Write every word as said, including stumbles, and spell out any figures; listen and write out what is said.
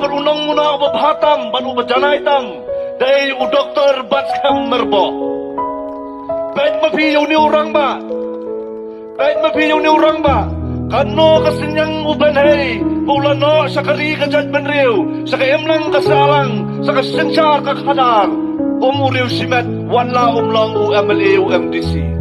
U nongmuna uba bha tam bad uba janai tam dei u Doktor Batskhem Myrboh. Peit ma phi ïa une u rangbah. Peit ma phi ïa une u rangbah. Katno ka synñiang u pynhei ba u la noh sha ka ri ka jaitbynriew, sha ka imlang ka sahlang, sha ka synshar ka khadar. Um u riew shimet wat la um long u M L A u M D C.